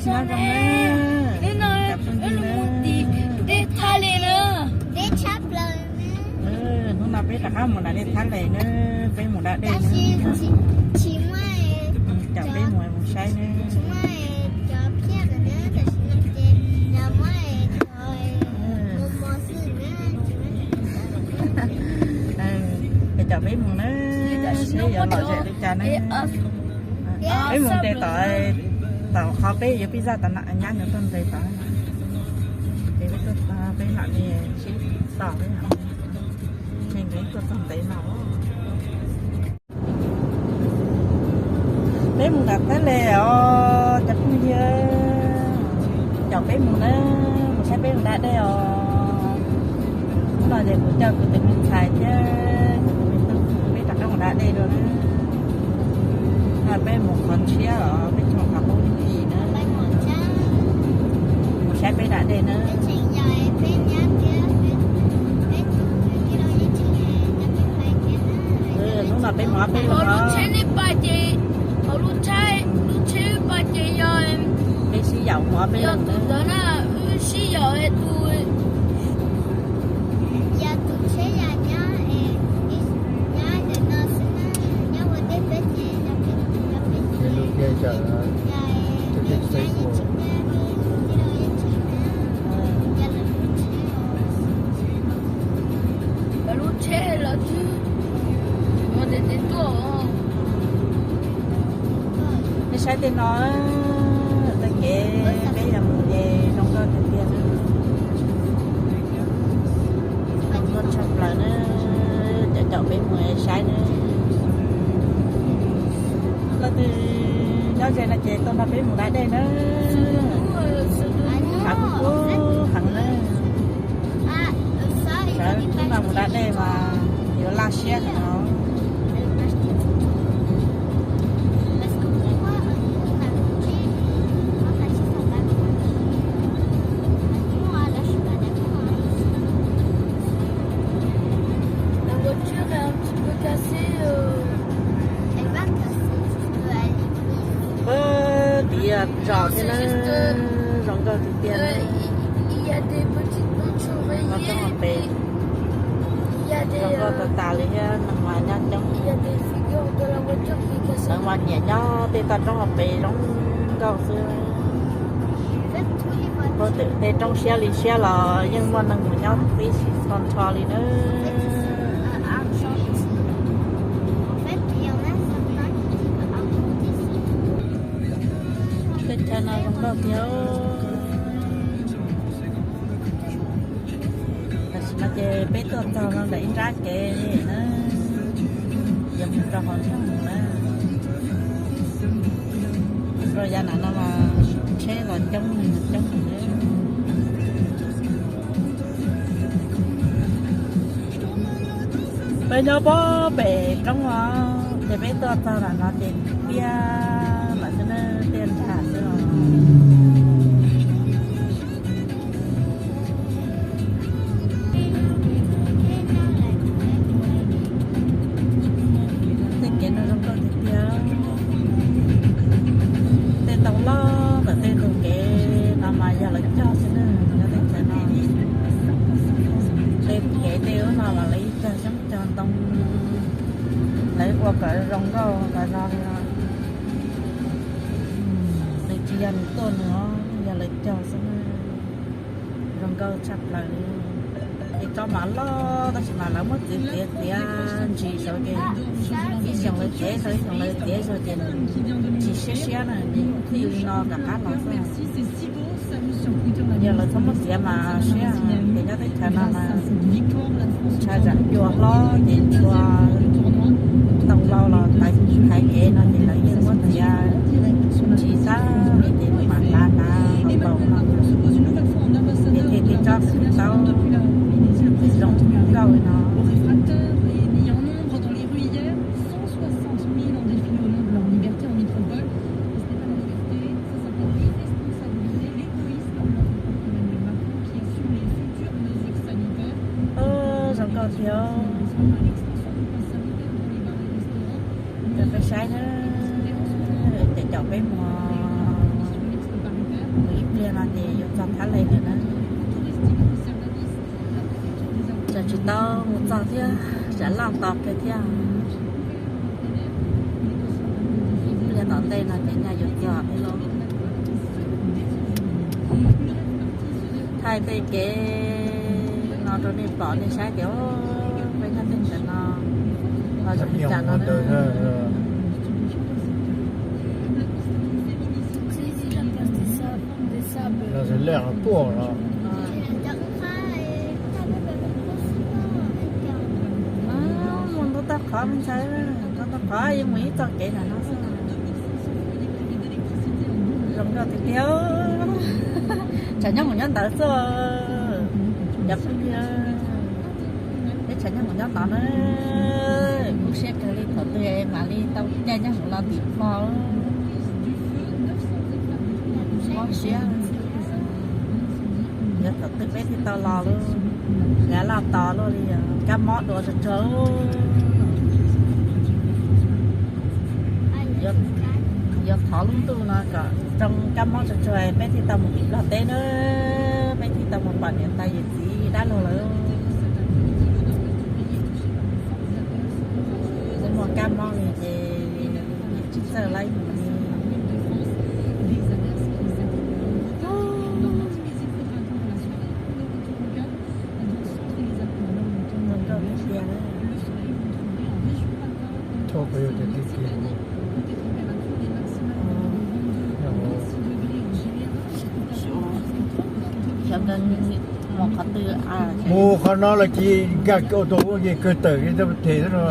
Nyob zoo na, cov phooj ywg na. Deb thaj li na. Deb tshaj plaws na. Hnub no peb rov qab mus da dej thab les na, peb mus da dej na. Cov peb mus mus saib na. Cov peb mus na, seb yuav lom zem li cas na. Peb mus nres tom, tom qhov peb yuav pizza tom no, nyab nws tuaj nres tod. Ces peb tuaj, peb mam li sib tos peb, ntshe nkawd tuaj txog ntev no. Peb mus nram thab les os cov phooj ywg, caum peb mus na, mus saib peb mus da dej os. Hnub no ces kuv coj kuv tus me ntxhais thiab kuv tus me tub peb rov qab mus da dej dua na. Peb mus qhov tshiab os, peb tsis mus qhov qub ib ntsis na. Mus saib peb da dej na. Hnub no peb mus ob peb leeg os. Peb sib yaum mus ob peb leeg na. Lub tsheb los twb ua ntev ntev tuaj. Nej saib tej no, tej kev peb yuav mus ces zoo nkauj tiag tiag. Zoo nkauj tshaj plaws na, caum caum peb mus saib na. Leej twg nyob ze no ces tuaj nrog peb mus da dej na. Hav kub kub heev na. Sawv hnub no mus da dej mas yuav laj siab heev os. Pab tias zos thiab na, zoo nkauj tiag tiag. Los coob pes, zoo nkauj tas tas li thiab, neeg mas nyob coob. Lawv mas nyiam nyob tej toj roob hauv pes zoo nkauj xwb. Puag twm tej roob siab li siab los yeej muaj neeg mus nyob tib si txho nrho li na. Teb chaws no zoo nkauj tiag. Tam sim no ces peb tuaj txog ntawm ib nrab kev na, yuav mus rau hauv nroog na. Rau yav nram no mas tsheb los coob coob. Peb nyob pob pem roob os, ces peb tuaj txog nram no ces tiaj lawm xwb na, tiaj nrag xwb os. Tej kev no zoo nkauj tiag tiag. Tej ntoo loj ntawm tej ntug kev no mas yog lawv cog xwb na, nyob tej chaw no. Tej kev tej ub no los lawv yeej cog xyoob cog ntoo, lawv ua kom zoo nkauj tas zog li no. Nws tsis yog nws tuaj nws os, yog lawv cog xwb na. Zoo nkauj tshaj plaws li. Tej tsob mas loj tab sis mas lawv muab txiav txiav txiav ntsis saud ces ib xyoos lawv txiav ib xyoos, ib xyoos lawv txiav ib xyoos ces tsis siab siab na, txij li no rov qab los xwb. Yog lawv txhob muab txiav mas siab, ces nyob teb chaws no mas tshav zam cua hlob ces txhua ntoo lau los thaiv kev no ces lawv yeej muab txiav ntsis tag li ces mam hlav hlav npau no. Ces tej tsob xwm taub zoo nkauj li no. Zoo nkauj tiag. Coj peb saib na, caum caum peb mus. Thab Leeg lawm na. Tseem tsis tau mus txog thiab, tsam loj tos kiag thiab. Ib pliag tom ntej no ces nyaj yuav cog thiab lauj. Thaij tej kev no rau nej pom nej saib tias peb nyob teb chaws no los zoo li cas no. Los lej tuaj los. Muaj ntau tag qhov me ntxhais, ntau tag qhov yuav mus ib txoj kev ntawm no xwb. Zoo nkauj tiag tiag. Tsam nyob mus nyob ntawd xwb. Cov phooj ywg, peb tsam nyob mus nyob tod na, kub siab kawg li, thaum twg mam li tau caij nyob mus los tim Nplog. Mob siab. Yog thaum twg peb thiaj tau los lauj, yav loj tos luaj li, kab mob dua tsawg tsawg. Yuav thov lub ntuj no kom zoo kab mob tsawg tsawg peb thiaj tau mus tim Nplog teb na, peb thiaj tau mus pom niam tais yawm txiv dab laug lawm. Twb muaj kab mob li ces tsis txawj laib mus li. Mus qhov no los cis nkag auto ces kawg tawm li tej them xwb no.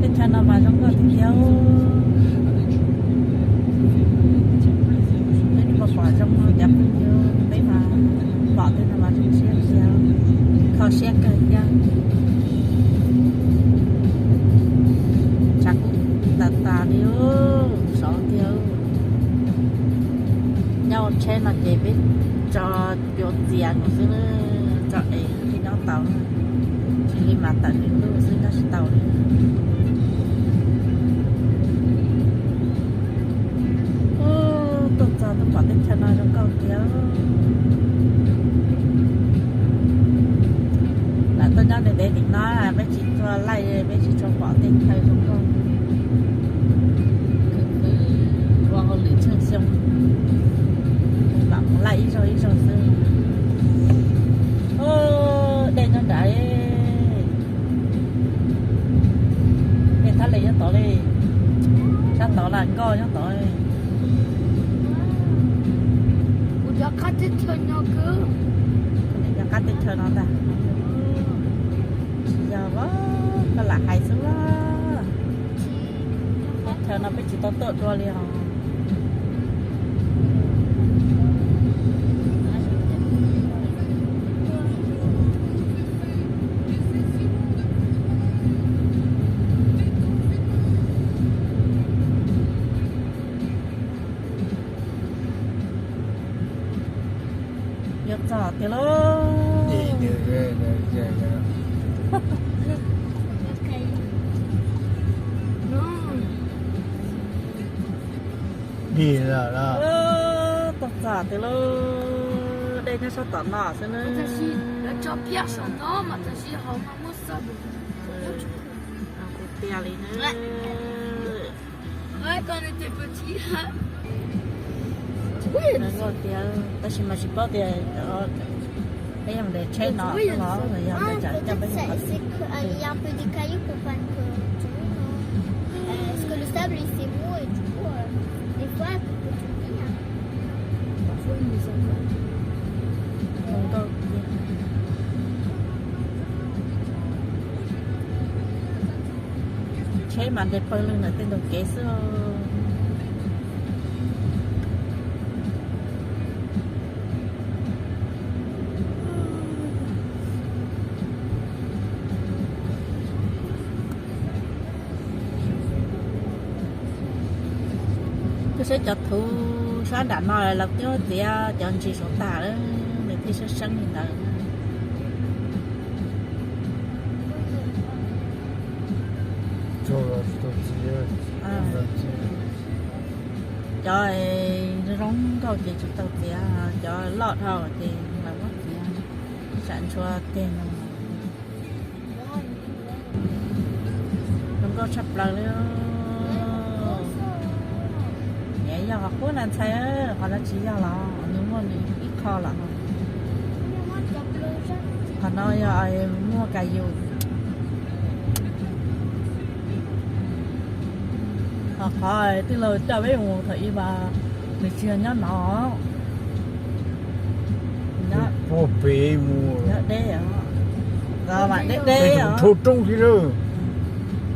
Teb chaws no mas zoo nkauj tiag tiag. Peb pom zoo no cov phooj ywg, peb mas pom tej no mas zoo siab tiag, kho siab kawg thiab. Tshav kub tas tas li, sov tiag. Nyob ua tsheb no ces peb tso cua txias mus xwb, tso es thiaj nyob tau, tsis li mas tawm ntuj xwb nyob tsis tau li. Tuaj txog tuaj pom teb chaws no zoo nkauj tiag. Lam tuaj nyob ntev ntev tim no peb tsis tshua laij, peb tsis tshua pom teb chaws zoo nkauj. Khwv khwv ua hauj lwm tsheej xyoo, mam mus laij ib zaug ib zaug xwb. Dej nyob nrad. Dej Thab Leeg nyob tod li. Sab tod las nkoj nyob tod. Kuv cov qab teb chaws no kawg. Cov qab teb chaws no ntag. Tsis yog, koj lam hais xwb. Teb chaws no peb tsis tau tuaj dua li os. Yuav txog tiag lauj. Dig lawm los. Tuaj txog tiag lauj. Dej nyob sab tom no xwb na. Tiag tiag li na. Tiag, tab sis mas tsis paub tias peb yog mus nrhiav tsheb no los yog ntawd tsam coj peb mus qhov twg. Tsheb mas nres pawg lug ntawm tej ntug kev xwb. Saib cov thuv sab nram no los twb txiav cov ntsis saum tas lawm, nws thiaj sab seeb li ntawd. Cov zoo nkauj ces tsis tau txiav, cov loj dhau ces los muab txiav, tsam ntshua teg no. Zoo nkauj tshaj plaws li. Niam yog qhov qub na ntxhais, qhov no tsis yog los nws muaj nws ib qho los. Qhov no yog muaj kas yus. Ho qhov tij laug coj peb mus thaum ub mas nws tsis yog nyob no, nyob pem mus, nyob deb os, mas deb deb os. Roob thiab lawm.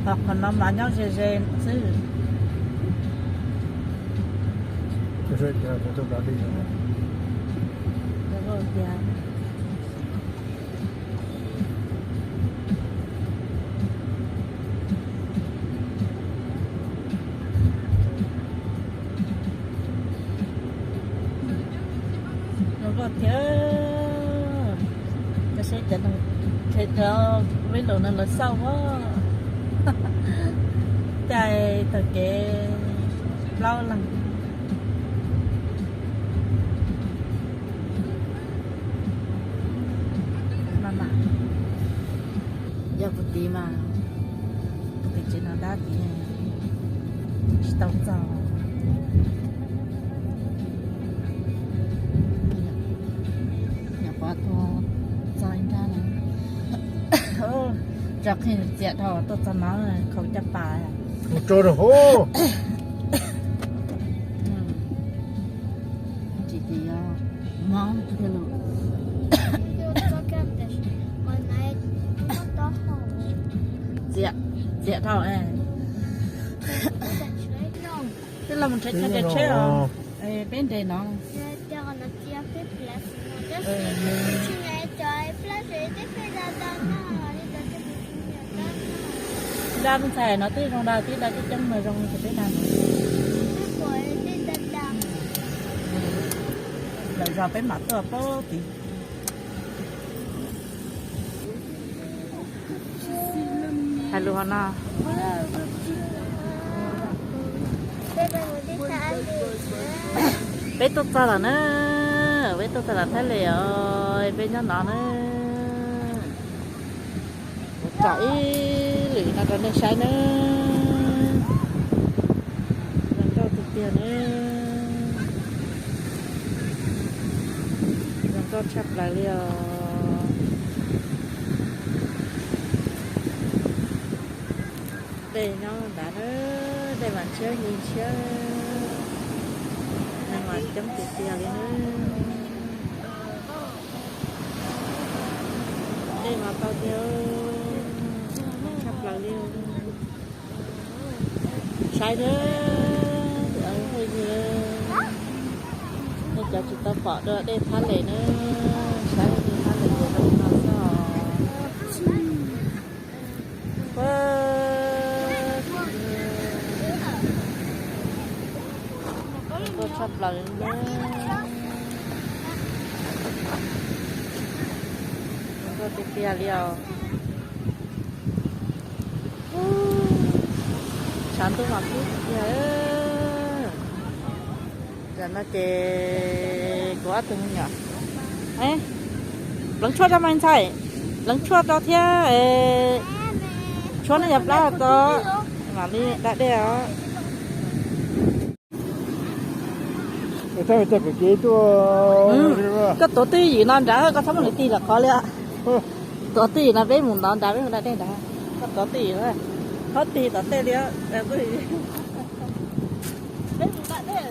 Ho qhov no mas nyob ze ze xwb. Zoo nkauj thiab. Koj saib cov, cov vij lus no lawv xauj as, caij taug kev plaub leeg. Yog puag tid mas, puag tim tsev no dab tid tsis tau txog. Nyuam qhuav tuaj txog ib nrab no, tso qhia txiam dhau tuaj txog no khaus caj pas. Mus rau rau hauv. Tsis tias yog mob thiab los. Txiam, txiam dhau. Twb los mus nrhiav chaw nrhiav tsheb os. Peb nres no. Da ntxhais no twb zoo da, twb da coob coob no zoo ces peb da no. Lawm zog peb mam tuaj pab tid. Hais lus hov no. Peb tuaj txog lawm na, peb tuaj txog lawm Thaib Lev os, peb nyob no na. Kuv tsom ib lwm no rau nej saib na. Zoo nkauj tiag tiag na. Zoo nkauj tshaj plaws li os. Dej nyob nrad na, dej mas ntshiab ntshiab, neeg mas coob tiag tiag li na. Dej mas tau tiag, tshaj plaws li. Saib thiab, nej cov tsis tau pom dua dej Thab Lev na, saib dej Thab Lev yuav zoo no xwb os. Zoo nkauj tshaj plaws li na. Zoo nkauj tiag tiag li os. Tshav ntuj mas kub tiag tiag. Tam no ces kuv ob tug me nyuam pleev tshuaj rau mas ntxhais, pleev tshuaj rau thiab, tshuaj no yog plab tod, mam li da dej os. Koj tuav twj ywm no nrad, koj txhob muab nws tig lawm qhov li. Tuav twj ywm no peb mus ntov nrad, peb mus da dej nrad. Koj tuav twj ywm, txhob tig tom tej li. Peb mus da dej.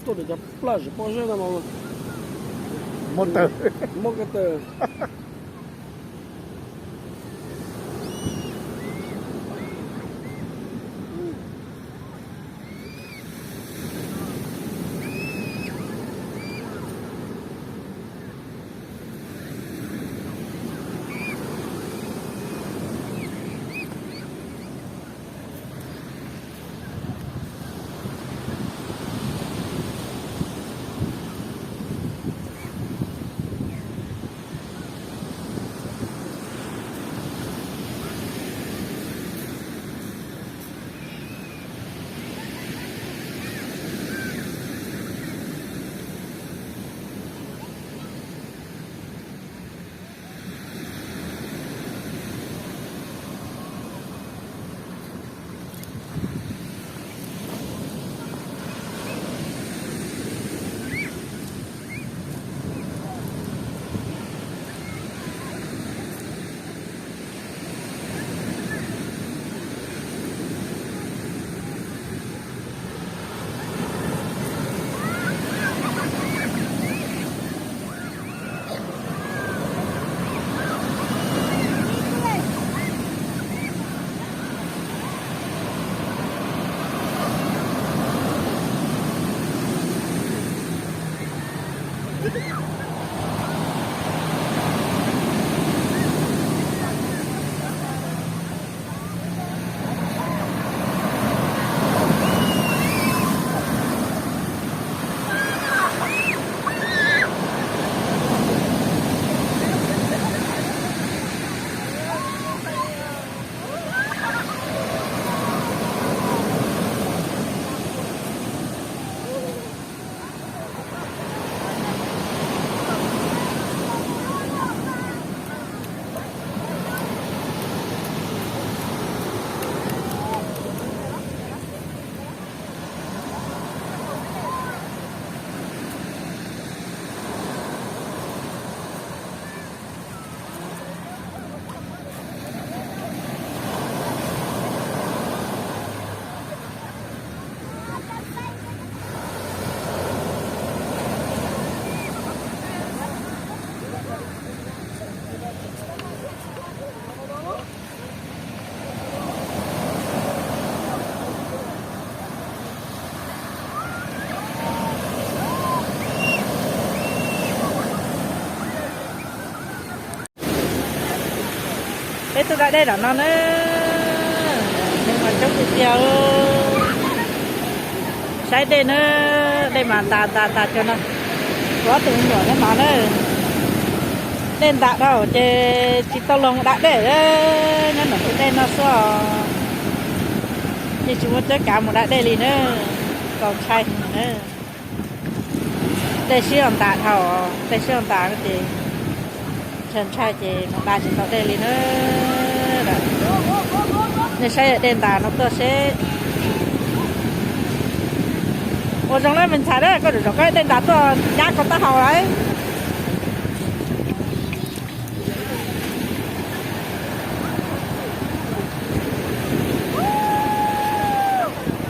Tuaj rau cov plaj zem pob zeb no mas muab tawg, muab ko taw. Peb tuaj da dej nram no na, dej mas coob tiag tiag. Saib dej na, dej mas ntas ntas ntas cuag no. Kuv ob tug me nyuam nyob no na, dej ntas dhau ces tsis tau los mus da dej, nyob nram tus dej no xwb os. Yeej tsis muaj cuab kav mus da dej li na, txaus ntshai na. Dej siab ntas dhau, dej siab ntas ces ntshai ntshai ces mus da tsis tau dej li na. Nej saib dej ntas no tuaj seb. Ua zoo na me ntxhais na, koj zaum zaum koj dej ntas tuaj nyab koj taub hau lawm.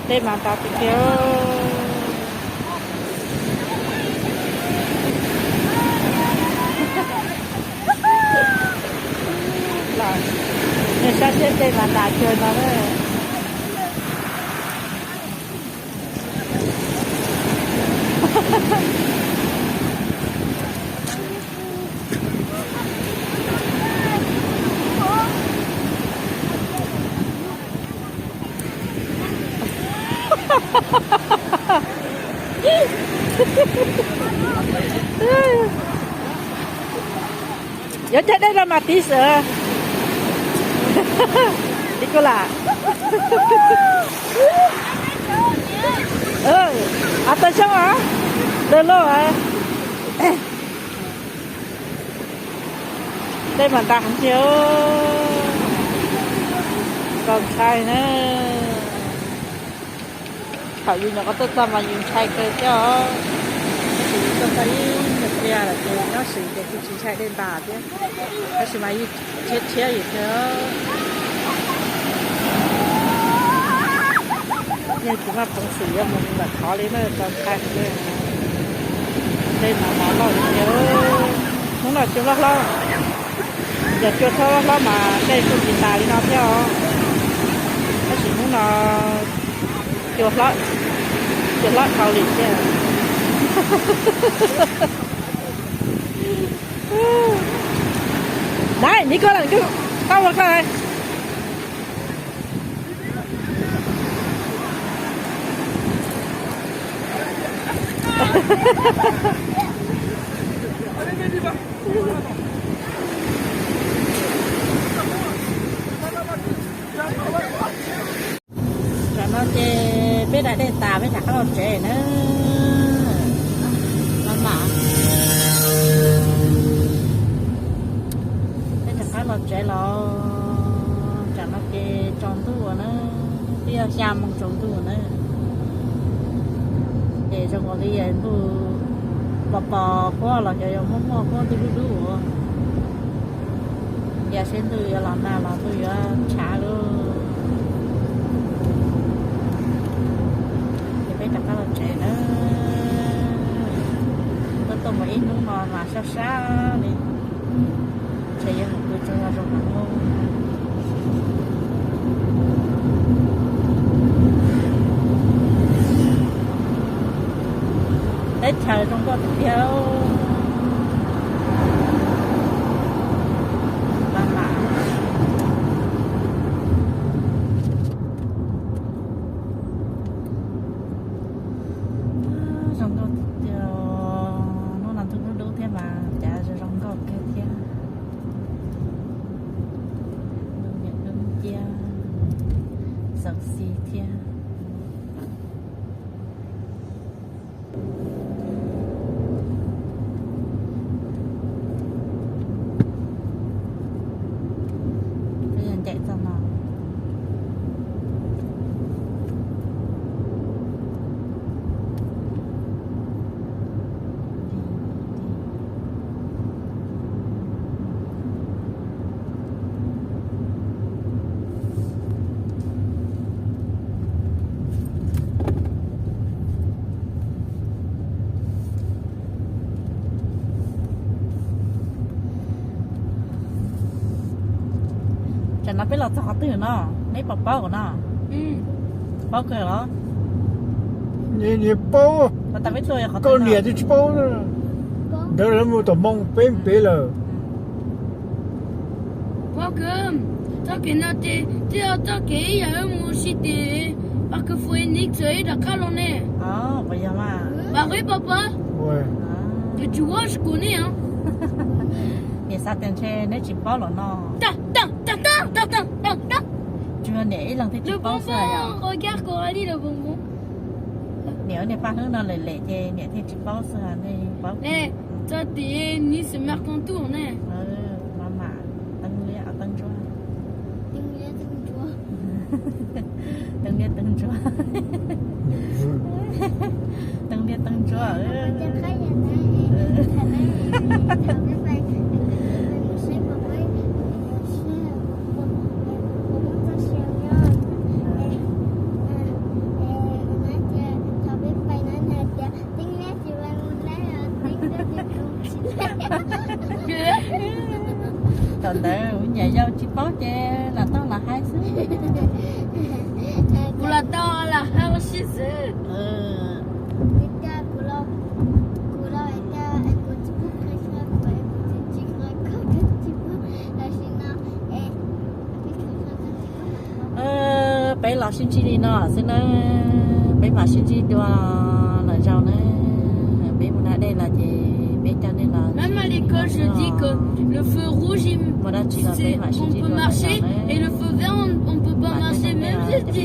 Dej mas ntas tiag tiag. Nej saib thiab, dej mas ntas cuag no na. Yuav cog dej rau mas tiv xwb. Tiv kuj lam. Av tawg xyoob os, tawg loj. Dej mas ntas heev tiag, txaus ntshai na. Thaum yus nyuam qhuav tuaj txog mas yus ntshai kawg thiab os. Tab sis yus tuaj txog ib nyuag pliag lawm ces nyob sis ces kuj tsis ntshai dej ntas thiab, tab sis mas yeej rhiab rhiab yus thiab. Kuv maj phoov xwm yuav mus lawm qhov li na, tau ntshai li. Tej no mov loj li tiag. Hnub no cua hlob hlob, yog cua hlob hlob mas dej kuj tsis tas li no thiab os. Tab sis hnub no cua hlob, cua hlob dhau li thiab. Đấy, ní koj lận, tao một cái này. Tam no ces peb da dej tas peb rov qab los tsev na. Maj mam, peb rov qab los tsev los. Tam no ces tsaus ntuj na, twb yog xya moo tsaus ntuj na. Ces zoo nkaus li ntuj pos pos huab los xyov yog muaj muaj huab ntuj dub dub. Cia seb ntuj yuav los nag los ntuj yuav tshav lauj. Ces peb rov qab los tsev na. Tuaj tuaj mus ib hnub no mas sab sab li. Ntshe yuav mus pw tsaug zog zoo heev. Teb chaws zoo nkauj tiag tiag. Maj mam. Zoo nkauj tiag tiag. Hnub no ntuj dub dub thiab mas cav zoo zoo nkauj kawg thiab. Ntuj niam dub nciab, xauv xis thiab. Twb yog ncaim txog no. Tsam no peb los txog qhov twg no, neb puas paub no? Paub kawg los? Niam paub, koj niam twb tsis paub. Ntawd lawv mus tom Hmoob peb pem lawm. Paub kawg, txoj kev no ces twb yog txoj kev ib yam mus si tim Parc Phoenix txawm ib rov qab los ne. Puas yog mas? Pab qhib pab pab. Ces tsis ua si kuv ne. Niam xav tias ntshe neb tsis paub los no. Tsuas niam ib leeg thiaj tsis paub xwb. Niam ua niag paj hlwb no lem lem ces niam thiaj tsis paub xwb, nej paub. Txog tim Nice Mercantour ne. Maj mam, teeb liab teeb ntsuab. Teeb liab teeb ntsuab. Teeb liab teeb ntsuab. Thaum ntawd kuv niam yau tsis paub ces lam tau lam hais xwb. Kuv lam tau lam hais ua si xwb. Peb los sib ntsib li no xwb na, peb mam sib ntsib dua lwm zaus na. Peb mus da dej los ces peb coj nej los sib ntsib li no xwb os. Muaj dab tsi los peb mam sib ntsib dua lwm zaus na. Mam coj nej los caum peb mus seb puas muaj dab tsi.